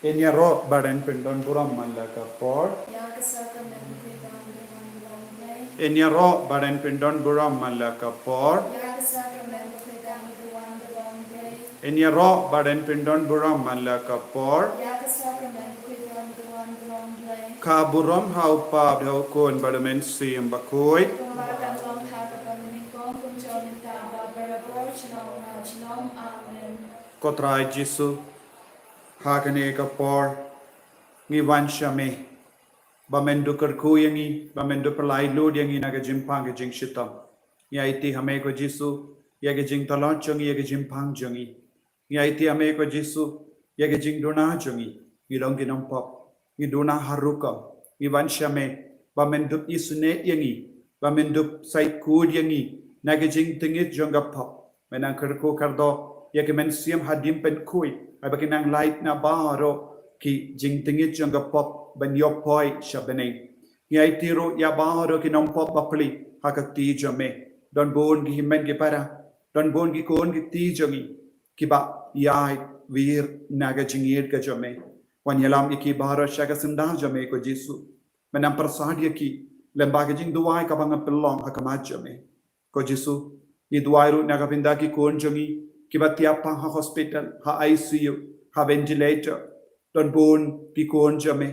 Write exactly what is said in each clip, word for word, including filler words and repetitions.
Yn ïaroh ba yn pyndon burom man la ka por. Ïa ka sakramen bakhuid ba wan da ka long Blei. Yn ïaroh ba yn pyndon burom man la ka por. Ïa ka sakramen bakhuid ba wan da ka long Blei. Yn ïaroh ba yn pyndon burom man la ka por. Ïa ka sakramen bakhuid ba wan da ka long Blei. Ka burom ha u Kpa bad ha u Khun bad ha u Mynsiem Bakhuid. Kumba ka long ha kaba nyngkong, kumjuh mynta bad barabor, junom la junom. Amen. Ko Trai Jisu, ha kane ka por ngi wan sha me, ba men duh kyrkhu ïa ngi, ba men duh pynlait lut ïa ngi na ka jingpang ka jingshitom. Ngi aiti ha me ko Jisu ïa ka jingtlot jong ngi, ïa ka jingpang jong ngi. Ngi aiti ha me ko Jisu ïa ka jingduna jong ngi. Ngi long ki nongpop, ngi duna ha rukom. Ngi wan sha me ba men duh isynei ïa ngi, ba men duh sait khuid ïa ngi na ka jingtngit jong ka pop. Men nang kyrkhu kyrdoh ïa ki mynsiem hadim pynkhuid, ai ba kin nang lait na baroh ki jingtngit jong ka pop ban ïoh poi sha bneng. Ngi aiti ruh ïa baroh ki nongpop bapli ha ka kti jong me. Don bun ki hynmen ki para, don bun ki khun ki kti jong ngi kiba ïai wir na ka jingïeit ka jong me. Wan ïalam ïa ki baroh sha ka syndah jong me ko Jisu. Men nang pyrsad ïa ki lyngba ka jingduwai kaba ngi pynlong ha khmat jong me. Ko Jisu, ngi duwai ruh na ka bynta ki khun jong ngi kiba thiah pang ha hospital, ha I C U, ha ventilator. Don bun ki khun jong me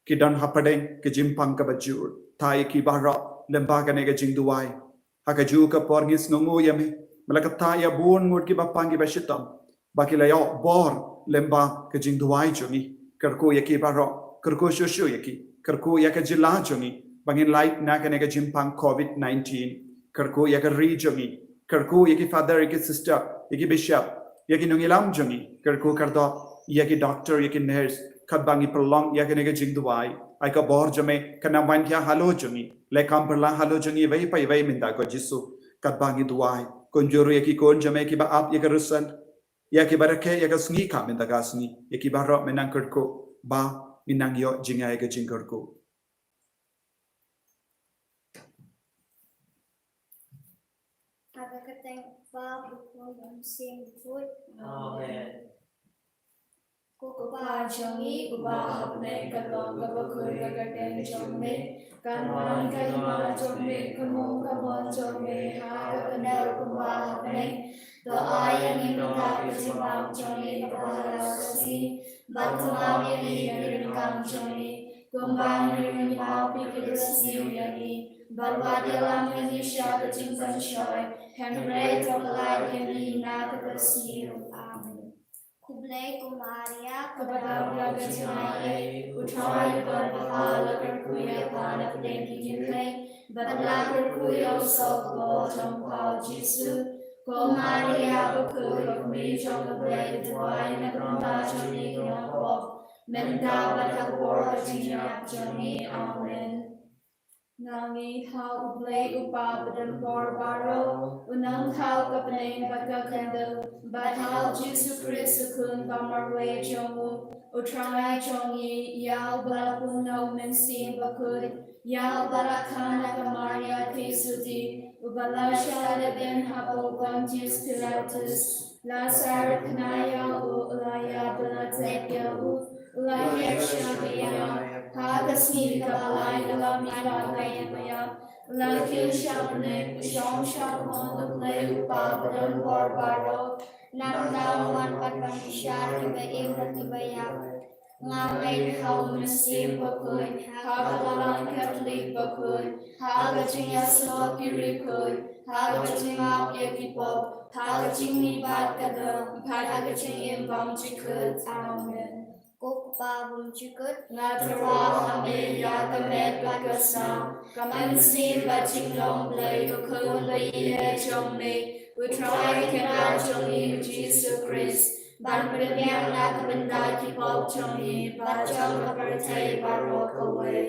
ki don hapdeng ka jingpang kaba jur. Thaw ïa ki baroh lyngba kane ka jingduwai. Ha kajuh ka por ngi sngewnguh ïa me, me la kata ïa bun ngut kiba pang kiba shitom ba ki la ïoh bor lyngba ka jingduwai jong ngi. Kyrkhu ïa ki baroh, kyrkhu shuh shuh ïa ki, kyrkhu ïa ka jylla jong ngi ba ngin lait na kane ka jingpang covid nineteen. Kyrkhu ïa ka ri jong ngi, kyrkhu ïa ki father, ïa ki sister, ïa ki bishop, ïa ki nongïalam jong ngi. Kyrkhu kyrdoh ïa ki doctor, ïa ki nurse, katba ngi pynlong ïa kane ka jingduwai. Ai ka bor jong me kan nang wan khia halor jong ngi, leh kam pyrshah halor jong ngi iwei pa iwei mynta ko Jisu. Katba ngi duwai, kumjuh ruh ïa ki khun jong me kiba ap ïa ka result, ïa kiba rakhe ïa ka sngi ka mynta ka sngi, ïa ki baroh men nang kyrkhu ba ngin nang ïoh jingïaid ka jingkyrkhu. Ha ka kyrteng u Kpa, u Khun bad u Mynsiem Bakhuid. Amen. Ko Kpa jong ngi uba ha bneng, ka long kaba khuid ka kyrteng jong me. Kan wan ka hima jong me, ka mong ka mon jong me ha ka khyndew kumba ha bneng. To ai ïa ngi mynta ka jingbam jong ngi kaba ha la ka sngi. Bad to map ïa ngi ïa ki ryngkang jong ngi, kumba ngi ruh ngi map ïa kiba sniew ïa ngi. Bad wat ïalam ïa ngi sha ka jingpynshoi, hynrei to pyllait ïa ngi na kaba sniew. Amen. Khublei ko Maria, kaba dap ïa ka jingaiei, u Trai u don bha, la kyrkhu ïa pha na pdeng ki kynthei, bad la kyrkhu ïa u soh ka bor jong pha u Jisu. Ko Maria bakhuid, ko Kmie jong u Blei, duwai na ka bynta jong ngi ki nongpop, mynta bad ha ka por ka jingïap jong ngi. Amen. Nga ngeit ha u Blei u Kpa badonbor baroh, u nongthaw ka bneng bad ka khyndew, bad ha u Jisu Khrist u Khun ba marwei jong u, u Trai jong ngi, ïa uba la pun na u Mynsiem Bakhuid, ïa uba la kha na ka Maria theisotti, uba la shah lehbeiñ hapoh u Pontius Pilatus, la sah ruh khnang ïa u, u la ïap, la tep ïa u, u la hiar sha ka ïing, ha ka sngi kaba lai u la mih pat ha ka ïing ba ïap, u la kiew sha bneng, u shong sha ka mon u Blei u Kpa badonbor baroh. Nangta un wan pat ban bishar kiba im bad kiba ïap. Nga ngeit ha u Mynsiem Bakhuid, ha ka Balang Katholik bakhuid, ha ka jingïasyllok ki riewkhuid, ha ka jingmap ïa ki pop, ha ka jingmih bad ka doh, bad ha ka jingim bymjukut. Amen. Ko Kpa bymjukut, nga tyrwa ha me ïa ka met bad ka snam, ka mynsiem bad jinglong Blei, u Khun ba ïeit jong me, u Trai kynrad jong ngi u Jisu Khrist, ban pynbiang na ka bynta ki pop jong ngi bad jong ka pyrthei baroh kawei.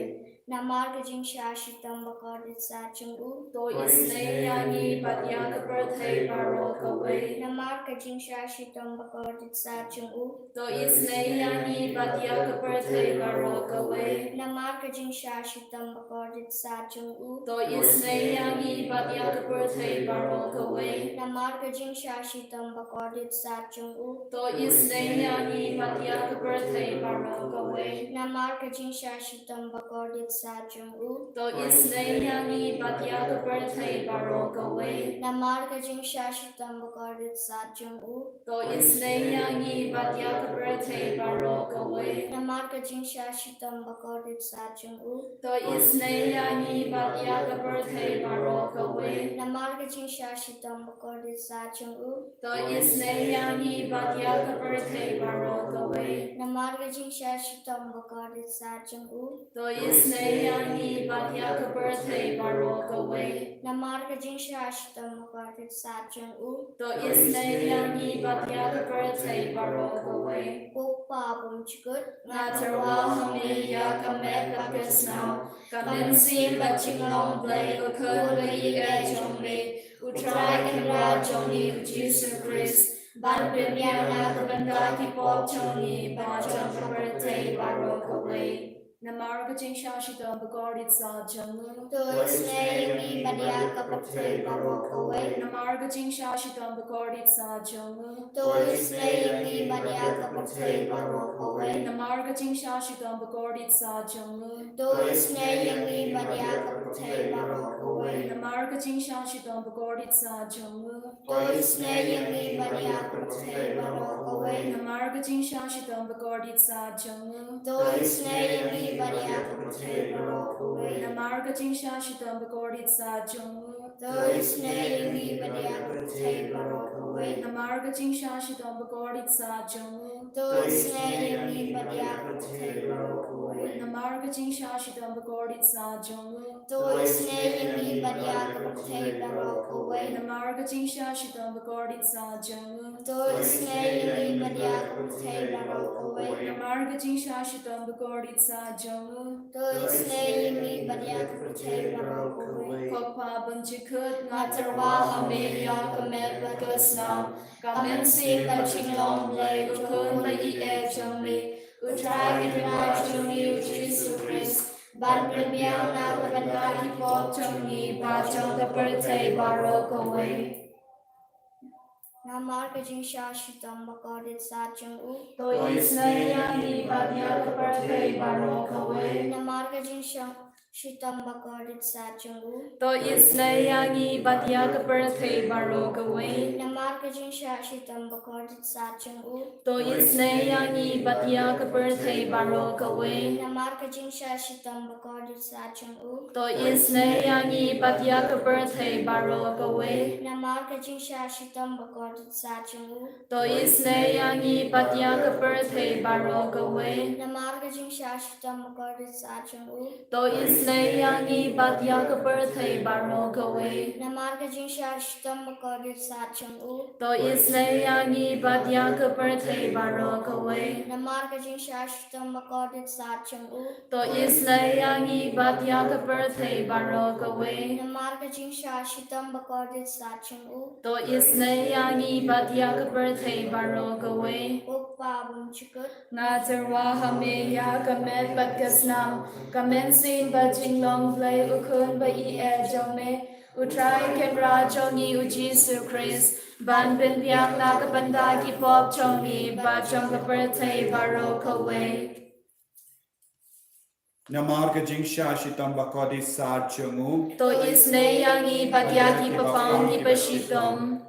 Namar ka jingshah shitom bakordit sat jong u. To isynei ïa ngi bad ïa ka pyrthei baroh kawei. Namar ka jingshah shitom bakordit sat jong u. To isynei ïa ngi bad ïa ka pyrthei baroh kawei. Namar ka jingshah shitom bakordit sat jong u. To isynei ïa ngi bad ïa ka pyrthei baroh kawei. Namar ka jingshah shitom bakordit sat jong u. To isynei ïa ngi bad ïa ka pyrthei baroh kawei. Namar ka jingshah shitom bakordit sat jong u. To isynei ïa ngi bad ïa ka pyrthei baroh kawei. Namar ka jingshah shitom bakordit sat jong u. To isynei ïa ngi bad ïa ka pyrthei baroh kawei. Namar ka jingshah shitom bakordit sat jong u. To isynei ïa ngi bad ïa ka pyrthei baroh kawei. Namar ka jingshah shitom bakordit sat jong u. To isynei ïa ngi bad ïa ka pyrthei baroh kawei. Namar ka jingshah shitom bakordit sat jong u. To isynei ïa ngi bad ïa ka pyrthei baroh kawei. Namar ka jingshah shitom bakordit sat jong u. To isynei ïa ngi bad ïa ka pyrthei baroh kawei. Ko Kpa bymjukut, nga tyrwa ha me ïa ka met bad ka snam, ka mynsiem bad jinglong Blei, u Khun ba ïeit jong me, u Trai Kynrad jong ngi u Jisu Khrist, ban pynbiang na ka bynta ki pop jong ngi bad jong ka pyrthei baroh kawei. Namar ka jingshah shitom bakordit sat jong u. To isynei ïa ngi bad ïa ka pyrthei baroh kawei. Namar ka jingshah shitom bakordit sat jong u. To isynei ïa ngi bad ïa ka pyrthei baroh kawei. Namar ka jingshah shitom bakordit sat jong u. To isynei ïa ngi bad ïa ka pyrthei baroh kawei. Namar ka jingshah shitom bakordit sat jong u. To isynei ïa ngi bad ïa ka pyrthei baroh kawei. Namar ka jingshah shitom bakordit sat jong u. To isynei ïa ngi bad ïa ka pyrthei baroh kawei. Namar ka jingshah shitom bakordit sat jong u. To isynei ïa ngi bad ïa ka pyrthei baroh kawei. Namar ka jingshah shitom bakordit sat jong u. To isynei ïa ngi bad ïa ka pyrthei baroh kawei. Namar ka jingshah shitom bakordit sat jong u. To isynei ïa ngi bad ïa ka pyrthei baroh kawei. Namar ka jingshah shitom bakordit sat jong u. To isynei ïa ngi bad ïa ka pyrthei baroh kawei. Namar ka jingshah shitom bakordit sat jong u. To isynei ïa ngi bad ïa ka pyrthei baroh kawei. Ko Kpa bymjukut, nga tyrwa ha me ïa ka met bad ka snam, ka mynsiem bad jinglong Blei, u Khun ba ïeit jong me, u Trai Kynrad jong ngi u Jisu Khrist, ban pynbiang na ka bynta ki pop jong ngi bad jong ka pyrthei baroh kawei. Namar ka jingshah shitom bakordit sat jong u. To isynei ïa ngi bad ïa ka pyrthei baroh kawei. Namar ka jingshah shitom bakordit sat jong u. To isynei ïa ngi bad ïa ka pyrthei baroh kawei. Namar ka jingshah shitom bakordit sat jong u. To isynei ïa ngi bad ïa ka pyrthei baroh kawei. Namar ka jingshah shitom bakordit sat jong u. To isynei ïa ngi bad ïa ka pyrthei baroh kawei. Namar ka jingshah shitom bakordit sat jong u. To isynei ïa ngi bad ïa ka pyrthei baroh kawei. Namar ka jingshah shitom bakordit sat jong u. To isynei ïa ngi bad ïa ka pyrthei baroh kawei. Namar ka jingshah shitom bakordit sat jong u. To isynei ïa ngi bad ïa ka pyrthei baroh kawei. Namar ka jingshah shitom bakordit sat jong u. To isynei ïa ngi bad ïa ka pyrthei baroh kawei. Namar ka jingshah shitom bakordit sat jong u. To isynei ïa ngi bad ïa ka pyrthei baroh kawei. Ko Kpa bymjukut, nga tyrwa ha me ïa ka met bad ka snam, ka mynsiem bad jinglong Blei, u Khun ba ïeit jong me, u Trai Kynrad jong ngi u Jisu Khrist, ban pynbiang na ka bynta ki pop jong ngi bad jong ka pyrthei baroh kawei. Namar ka jingshah shitom bakordit sat jong u. To isynei ïa ngi bad ïa ki bapang kiba shitom.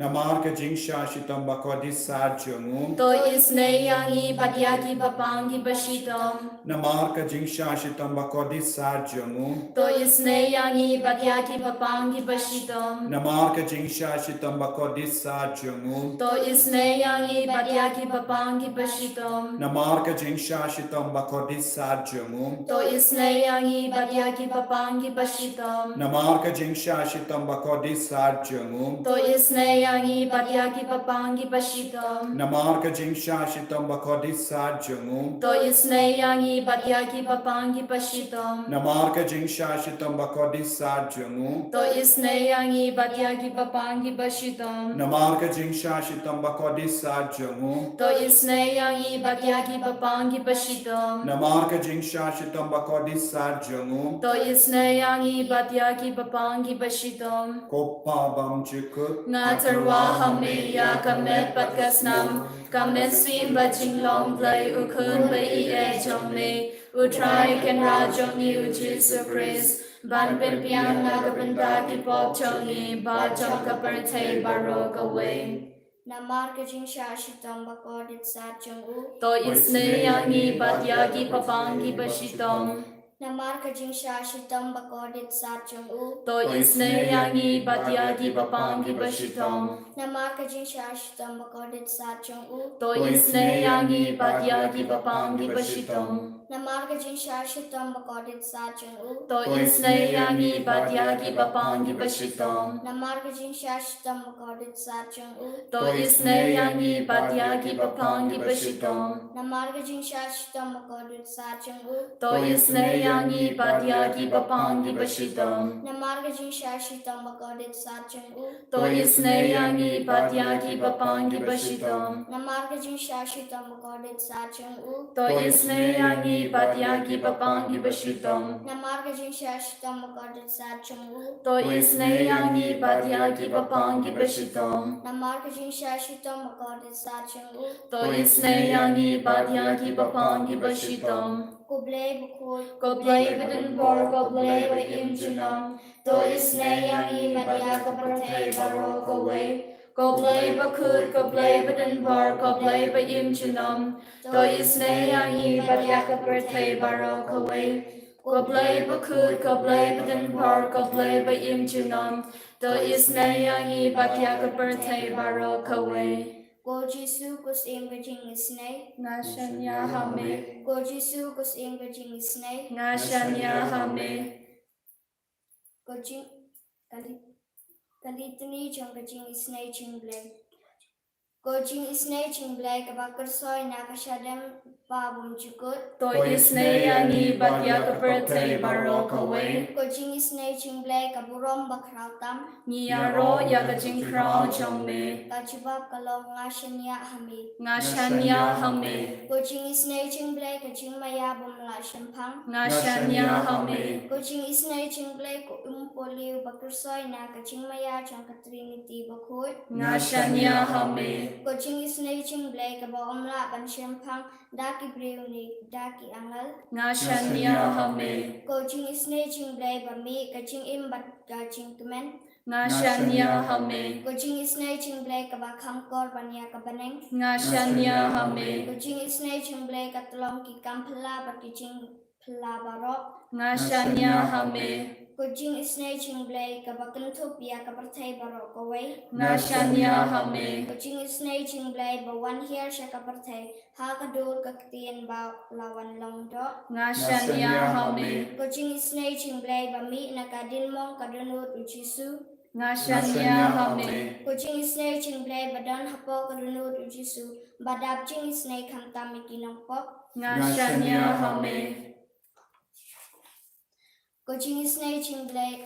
Namar ka jingshah shitom bakordit sat jong u. To isynei ïa ngi bad ïa ki bapang kiba shitom. Namar ka jingshah shitom bakordit sat jong u. To isynei ïa ngi bad ïa ki bapang kiba shitom. Namar ka jingshah shitom bakordit sat jong u. To isynei ïa ngi bad ïa ki bapang kiba shitom. Namar ka jingshah shitom bakordit sat jong u. To isynei ïa ngi bad ïa ki bapang kiba shitom. Namar ka jingshah shitom bakordit sat jong u. To isynei ïa ngi bad ïa ki bapang ki bashitom. Namar ka jingshah shitom bakordit sat jong u. To isynei ïa ngi bad ïa ki bapang ki bashitom. Namar ka jingshah shitom bakordit sat jong u. To isynei ïa ngi bad ïa ki bapang ki bashitom. Namar ka jingshah shitom bakordit sat jong u. To isynei ïa ngi bad ïa ki bapang ki bashitom. Namar ka jingshah shitom bakordit sat jong u. To isynei ïa ngi bad ïa ki bapang ki bashitom. Ko Pa bymjukut. Nga tyrwa ha me ïa ka met bad ka snam, ka mynsiem bad jinglong Blei u Khun ba ïeit jong me, U Trai Kynrad jong ngi U Jisu Khrist, ban pynbiang na ka bynta ki pop jong ngi bad jong ka pyrthei baroh kawei. Namar ka jingshah shitom bakordit sat jong u. To isynei ïa ngi bad ïa ki bapang ki bashitom. Namar ka jingshah shitom bakordit sat jong u. To isynei ïa ngi bad ïa ki bapang ki bashitom. Namar ka jingshah shitom bakordit sat jong u. To isynei ïa ngi bad ïa ki bapang ki bashitom. Namar ka jingshah shitom bakordit sat jong u. To isynei ïa ngi bad ïa ki bapang ki bashitom. Namar ka jingshah shitom bakordit sat jong u. To isynei ïa ngi bad ïa ki bapang ki bashitom. Namar ka jingshah shitom bakordit sat jong u. To isynei ïa ngi bad ïa ki bapang ki bashitom. Namar ka jingshah shitom bakordit sat jong u. To isynei ïa ngi bad ïa ki bapang ki bashitom. Namar ka jingshah shitom bakordit sat jong u. To isynei ïa ngi bad ïa ki bapang ki bashitom. Namar ka jingshah shitom bakordit sat jong u. To isynei ïa ngi bad ïa ki bapang ki bashitom. Namar ka jingshah shitom bakordit sat jong u. To isynei ïa ngi bad ïa ki bapang ki bashitom. Ko Blei bakhuid. Ko Blei badonbor, ko Blei ba im junom. To isynei ïa ngi bad ïa ka pyrthei baroh kawei. Ko Blei bakhuid, ko Blei badonbor, ko Blei ba im junom. To isynei ïa ngi bad ïa ka pyrthei baroh kawei. Ko Blei bakhuid, ko Blei badonbor, ko Blei ba im junom. To isynei ïa ngi bad ïa ka pyrthei baroh kawei. Ko Jisu, ko Syiem ka jingisynei. Nga shaniah ha me. Ko Jisu, ko Syiem ka jingisynei. Nga shaniah ha me. Ko jing, ka li, ka litany jong ka jingisynei jong Blei. Ko jingisynei jong Blei kaba kyrsoi na ka shadem Pa bymjukut. To isynei ïa ngi bad ïa ka pyrthei baroh kawei. Ko jingisynei jong Blei ka burom bakhraw tam. Ngi ïaroh ïa ka jingkhraw jong me. Ka jubab ka long: Nga shaniah ha me. Nga shaniah ha me. Ko jingisynei jong Blei ka jingmaïa bym lah shemphang. Nga shaniah ha me. Ko jingisynei jong Blei ka umpohliew ba kyrsoi na ka jingmaïa jong ka Trinity bakhuid. Nga shaniah ha me. Ko jingisynei jong Blei kaba ym lah ban shemphang da ki briew ne da ki angel. Nga shaniah ha me. Ko jingisynei jong Blei ba mih ka jingim bad ka jingkmen. Nga shaniah ha me. Ko jingisynei jong Blei kaba kham kor ban ïa ka bneng. Nga shaniah ha me. Ko jingisynei jong Blei ka tyllong ki kam phylla bad ki jingphylla baroh. Nga shaniah ha me. Ko jingisynei jong Blei kaba kynthup ïa ka pyrthei baroh kawei. Nga shaniah ha me. Ko jingisynei jong Blei ba wan hiar sha ka pyrthei ha ka dur ka ktien ba la wan long doh. Nga shaniah ha me. Ko jingisynei jong Blei ba mih na ka dien mong ka dohnud U Jisu. Nga shaniah ha me. Ko jingisynei jong Blei ba don hapoh ka dohnud U Jisu, ba dap jingisynei khamtam ïa ki nongpop. Nga shaniah ha me. Ko jingisynei jong Blei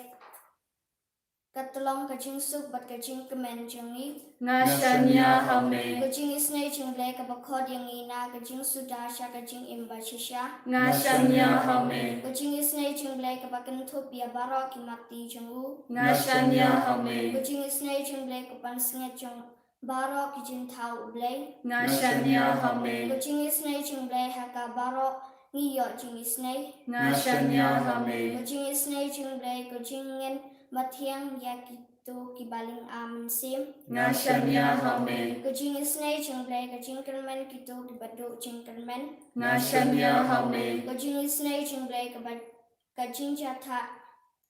ka tyllong ka jingsuk bad ka jingkmen jong ngi. Nga shaniah ha me. Ko jingisynei jong Blei kaba khot ïa ngi na ka jingsuda sha ka jingim ba shisha. Nga shaniah ha me. Ko jingisynei jong Blei kaba kynthup ïa baroh ki matti jong u. Nga shaniah ha me. Ko jingisynei jong Blei ka pansngiat jong baroh ki jingthaw U Blei. Nga shaniah ha me. Ko jingisynei jong Blei ha ka baroh ngi ïoh jingisynei. Nga shaniah ha me. Ko jingisynei jong Blei ko jingngeit mathiang ïa kito kiba lyngba mynsiem. Nga shaniah ha me. Ko jingisynei jong Blei ka jingkyrmen kito kiba duh jingkyrmen. Nga shaniah ha me. Ko jingisynei jong Blei kaba ka jingjahthait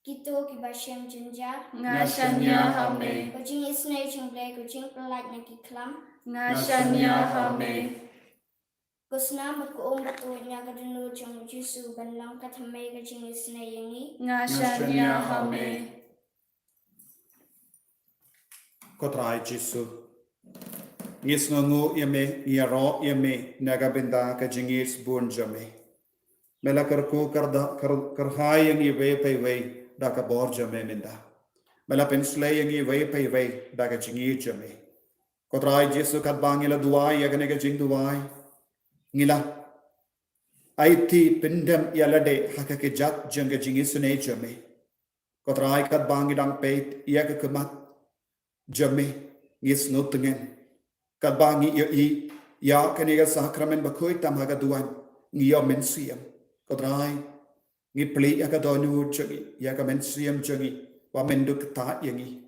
kito kiba shem jynjar. Nga shaniah ha me. Ko jingisynei jong Blei ko jingpyllait na ki khlam. Nga shaniah ha me. Ko snam bad ko um ba tuid na ka dohnud jong U Jisu ban long ka thymmei ka jingisynei ïa ngi. Nga shaniah ha me. Ko Trai Jisu, ngi sngewnguh ïa me, ngi ïaroh ïa me na ka bynta ka jingïeit bun jong me. Me la kyrkhu kyrda, kyr-, kyrhai ïa ngi iwei pa iwei da ka bor jong me mynta. Me la pynshlei ïa ngi iwei pa iwei da ka jingïeit jong me. Ko Trai Jisu, katba ngi la duwai ïa kane ka jingduwai, ngi la aiti pyndem ïa lade ha ka kjat jong ka jingisynei jong me. Ko Trai, katba ngi dang peit ïa ka khmat jong me, ngi sngewtngen. Katba ngi ïohi ïa kane ka sakramen bakhuid tam ha ka duwan, ngi ïoh mynsiem. Ko Trai, ngi plie ïa ka dohnud jong ngi, ïa ka mynsiem jong ngi, ba men duh ktah ïa ngi.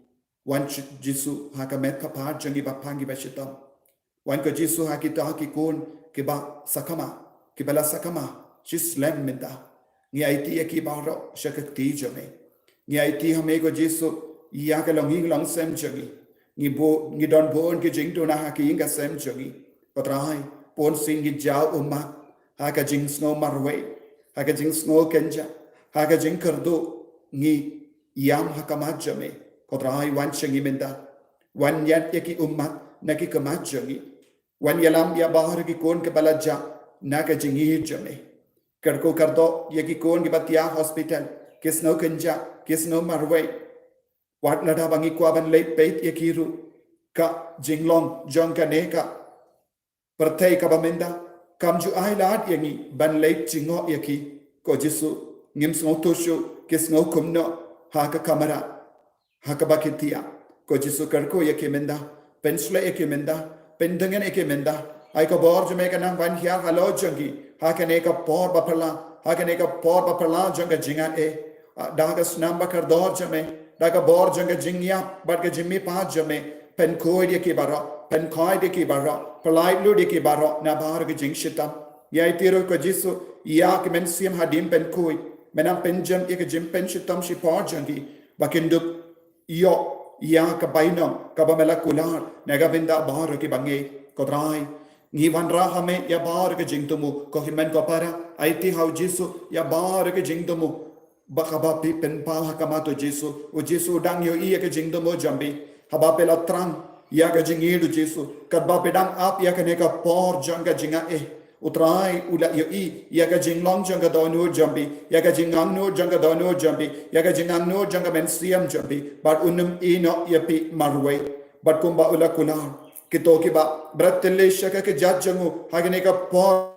Wan J-, Jisu, ha ka met ka phad jong ngi bapang ngi bashitom. Wan ko Jisu, ha kita ki khun kiba sakma, kiba la sakma shislem mynta. Ngi aiti ïa ki baroh sha ka kti jong me. Ngi aiti ha me ko Jisu ïa ka longïing longsem jong ngi. Ngi bun, ngi don bun ki jingduna ha ki ïing ki sem jong ngi. Ko Trai, bun sien ngi jaw ummat ha ka jingsngew marwei, ha ka jingsngew kynjah, ha ka jingkyrduh, ngi ïam ha khmat jong me. Ko Trai, wan sha ngi mynta. Wan ñiad ïa ki ummat na ki khmat jong ngi. Wan ïalam ïa baroh ki khun kiba la jah na ka jingïeit jong me. Kyrkhu kyrdoh ïa ki khun kiba thiah hospital, ki sngew kynjah, ki sngew marwei. Wat lada ba ngi kwah ban leit peit ïa ki ruh, ka jinglong jong kane ka pyrthei kaba mynta kam ju ai lad ïa ngi ban leit jngoh ïa ki. Ko Jisu, ngim sngewthuh shuh ki sngew kumno ha ka kamra ha kaba ki thiah. Ko Jisu, kyrkhu ïa ki mynta, pynshlei ïa ki mynta, pyndongen ïa ki mynta. Ai ka bor jong me kan nang ban hiar halor jong ki ha kane ka por baphylla, ha kane ka por baphylla jong ka jingaiei. Ah, da ka snam bakordor jong me, da ka bor jong ka jingïap bad ka jingmihpat jong me, pynkhuid ïa ki baroh, pynkhuid ïa ki baroh, pyllait lut ïa ki baroh na baroh ki jingshitom. Ïa ïa ki ruh ko Jisu, ïa ki mynsiem hadien pynkhuid, men nang pynjem ïa ka jingpynshitom shipor jong ki, ba kin dup ïoh ïa ka bainong kaba me la kular na ka bynta baroh kiba ngeit. Ko Trai, ngi wanrah ha me ïa baroh ki jingthmu, ko hynmen ko para, aiti ha u Jisu ïa baroh ki jingthmu ba kaba phi pynpaw ha khmat u Jisu. U Jisu u dang ïohi ïa ka jingthmu jong phi. Haba phi la thrang ïa ka jingïeit u Jisu, katba phi dang ap ïa kane ka por jong ka jingaiei, u Trai u la ïohi ïa ka jinglong jong ka dohnud jong phi, ïa ka jingangnud jong ka dohnud jong phi, ïa ka jingangnud jong ka mynsiem jong phi, bad un ym ïehnoh ïa phi marwei. Bad kumba u la kular, kito kiba bret tyllai sha ka kjat jong u ha kane ka por,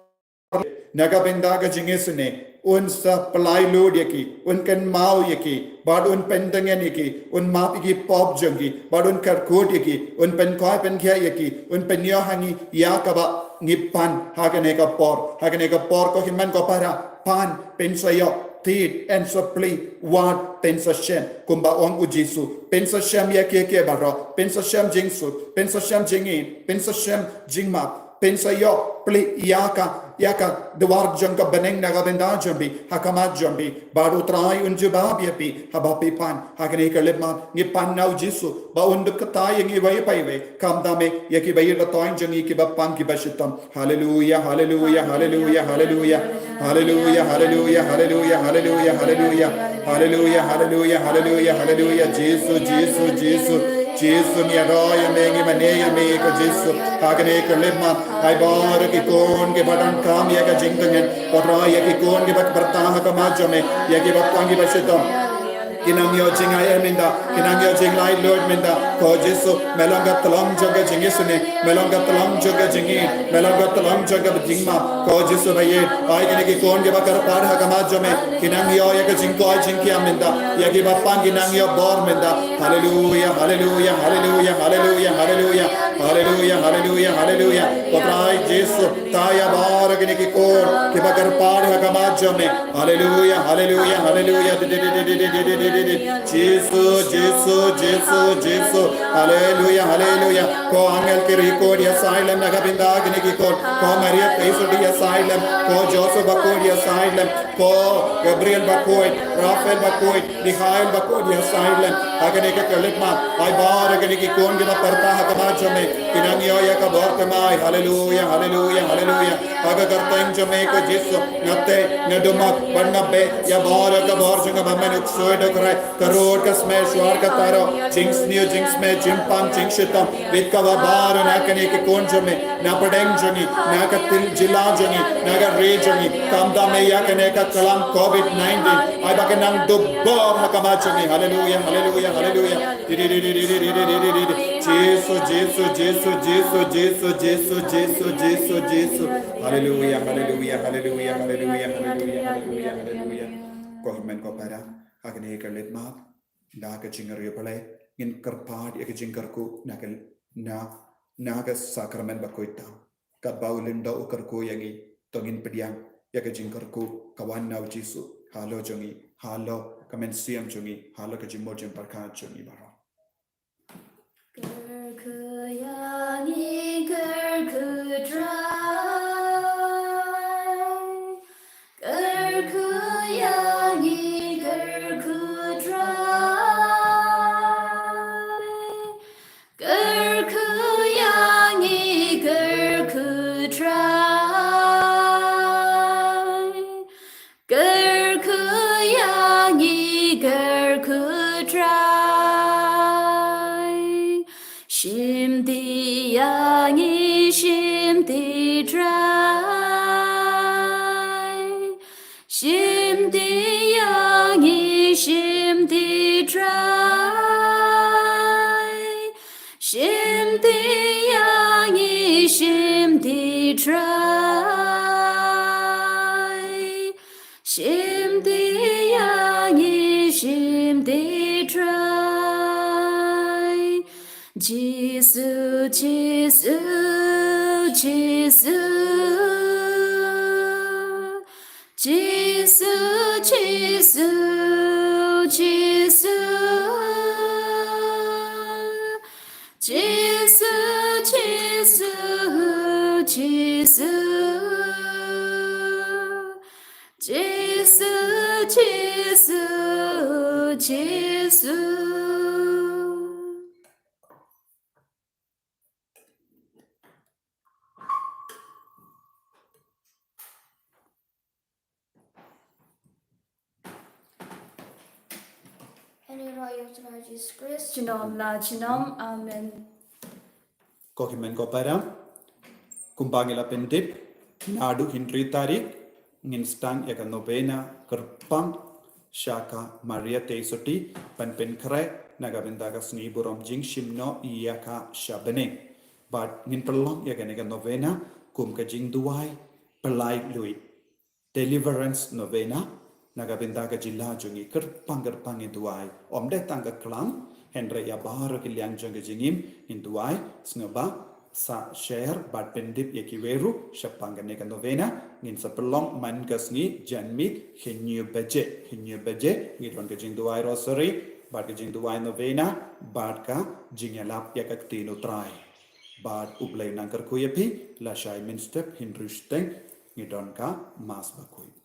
na ka bynta ka jingisynei, un sa pyllait lut ïa ki, un kynmaw ïa ki, bad un pyndongen ïa ki, un map ïa ki pop jong ki, bad un kyrkhu ïa ki, un pynkhuid pynkhiah ïa ki, un pynïoh ha ngi ïa kaba ngi pan ha kane ka por, ha kane ka por ko hynmen ko para, pan, pynsa ïoh, thied, yn sa plie, wad, pynsa shem, kumba ong u Jisu, pynsa shem ïa kiei kiei baroh, pynsa shem jingsuk, pynsa shem jingïeit, pynsa shem jingmap, pynsa ïoh plie ïa ka, ïa ka dwar jong ka bneng na ka bynta jong phi, ha khmat jong phi, bad u Trai un jubab ïa phi, haba phi pan ha kane ka khyllipmat. Ngi pan na u Jisu ba un dup ktah ïa ngi iwei pa iwei, khamtam eh ïa kiba ïeit ba thoiñ jong ngi, kiba pang kiba shitom. Haleluia, haleluia, haleluia, haleluia. Haleluia, haleluia, haleluia, haleluia, haleluia. Haleluia, haleluia, haleluia, haleluia. Jisu, Jisu, Jisu. Jisu, ngi ïaroh ïa me, ngi mane ïa me ko Jisu. Ha kane ka khyllipmat, ai baroh ki khun kiba donkam ïa ka jingtngen. Ko Trai, ïa ki khun kiba pyrta ha khmat jong me, ïa kiba pang kiba shitom, ki nang ïoh jingai mynta, ki nang ïoh jinglait lut mynta. Ko Jisu, me long ka tyllong jong ka jingisynei, me long ka tyllong jong ka jingïeit, me long ka tyllong jong ka jingmap. Ko Jisu ba ïeit, ai kine ki khun kiba kyrpad ha khmat jong me, ki nang ïoh ïa ka jingkoit jingkhiah mynta, ïa kiba pang ki nang ïoh bor mynta. Haleluia, haleluia, haleluia, haleluia, haleluia. Haleluia, haleluia, haleluia. Ko Trai Jisu, tang ïa baroh kine ki khun kiba kyrpad ha khmat jong me. Haleluia, haleluia, haleluia. Jisu, Jisu, Jisu, Jisu. Haleluia, haleluia. Ko angel ki rikod ïa Salem na ka bynta kine ki khun. Ko Maria Theisotti ïa Salem. Ko Joseph bakhuid ïa Salem. Ko Gabriel bakhuid, Raphael bakhuid, Mikhael bakhuid ïa Salem. Ha kane ka khyllipmat, ai baroh kine ki khun kiba pyrta ha khmat jong me, ki nang ïoh ïa ka bor thymmai. Haleluya, haleluya, haleluya. Ha ka kyrteng jong me ko Jisu, nga teh, nga dumat, bad nga beh ïa baroh ka bor jong nga ba men u ksuid u krai. Ka rud, ka smet, shuwa, ka taroh, jingsniew, jingsmet, jingpang, jingshitom, bit kaba baroh na kine ki khun jong me, na pdeng jong ngi, na ka jylla jong ngi, na ka ri jong ngi, khamtam ïa kane ka klam covid nineteen, ai ba kan nang dubor ha khmat jong ngi. Haleluya, haleluya, haleluya. Jisu, Jisu, Jisu. Haleluya, haleluya, haleluya, haleluya, haleluya, haleluya, haleluya. Ko hynmen ko para, ha kane ka khyllipmat, da ka jingriewblei, ngin kyrpad ïa ka jingkyrkhu na ka, na, na ka sakramen bakhuid tam. Katba u lyngdoh u kyrkhu ïa ngi, to ngin pdiang ïa ka jingkyrkhu ka wan na u Jisu halor jong ngi, halor ka mynsiem jong ngi, halor ka jingmut jingpyrkhat jong ngi baroh. Kyrkhu ïa ngi, kyrkhu Trai. Kyrkhu ïa ngi, kyrkhu Trai. Kyrkhu ïa ngi, kyrkhu Trai. Kyrkhu ïa ngi, kyrkhu Trai. Shim ti ïa ngi, shim ti Trai. Shim ti ïa ngi, shim ti Trai. Shim ti ïa ngi, shim ti Trai. Shim ti ïa ngi, shim ti Trai. Jisu, Jisu, Jisu. Jisu, Jisu, Jisu. Jisu, Jisu, Jisu. Jisu, Jisu, Jisu. Hynrei ïa u Trai Jisu Khrist junom la junom. Amen. Ko hynmen ko para, kumba ngi la pyntip, naduh hynriew tarik ngin sdang ïa ka novena kyrpang sha ka Maria Theisotti, ban pynkhreh na ka bynta ka sngi burom jingshim noh ïa ka sha bneng. Bad ngin pynlong ïa kane ka novena kum ka jingduwai pynlait luid, Deliverance Novena, na ka bynta ka jylla jong ngi. Kyrpang kyrpang ngin duwai. Ym dei tang ka klam, hynrei ïa baroh ki liang jong ka jingim ngin duwai. Sngewbha sa share bad pyntip ïa kiwei ruh shaphang kane ka novena. Ngin sa pynlong man ka sngi janmiet hynñiew baje. Hynñiew baje ngi don ka jingduwai rosary bad ka jingduwai novena bad ka jingïalap ïa ka ktien U Trai. Bad U Blei un nang kyrkhu ïa phi, lashai mynstep hynriew shiteng ngi don ka Mass bakhuid.